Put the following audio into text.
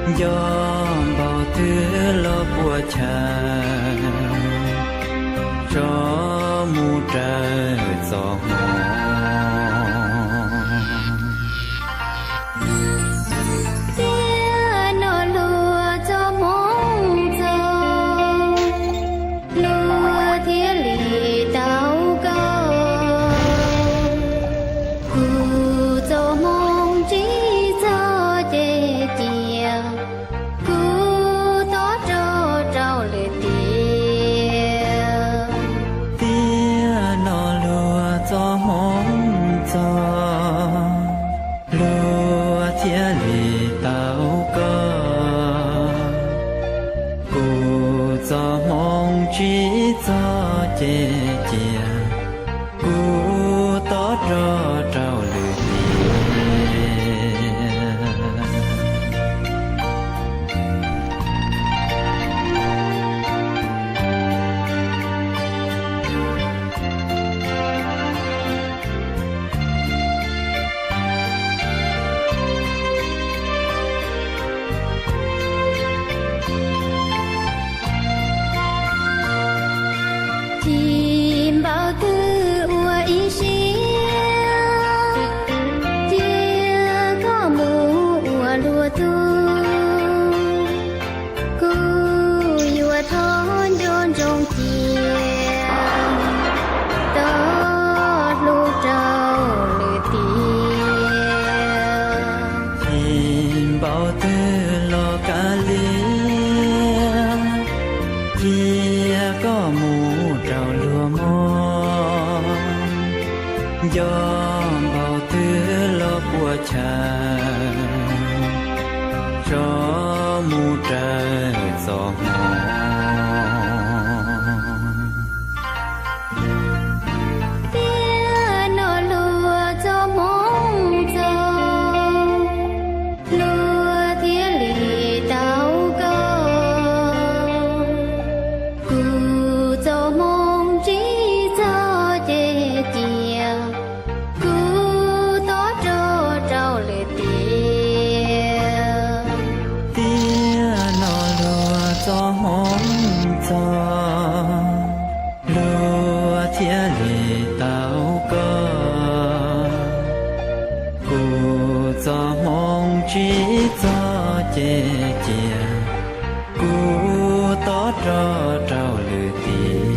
Nco npaum twg los puas chaw, tso mus raws txoj hmoo. Tiam no luag txoj hmoov txog, luag thiaj li tau koj. Kuv txoj hmoov tsis txog ces cia kuv tob rog rau lwm tiam. Tiam no luag txoj hmoov txog, luag thiaj li tau koj. Kuv txoj hmoov tsis txog ces cia kuv tob rog rau lwm tiam. Tsis npaum twg ua ib siab, cia koj mus ua luag tug. Kuv yuav thov nco ntsoov cia, tob hlub rau lwm tiam. Tsis npaum twg los kav liam, cia koj mus rau luag mog. Nco npaum twg los puas chaw, tso mus raws txoj hmoo. Tiam no luag txoj hmoov txog, luag thiaj li tau koj. Kuv txoj hmoov tsis txog ces cia kuv tob rog rau lwm tiam. Tiam no luag txoj hmoov txog, luag thiaj li tau koj. Kuv txoj hmoov tsis txog ces cia kuv tob rog rau lwm tiam.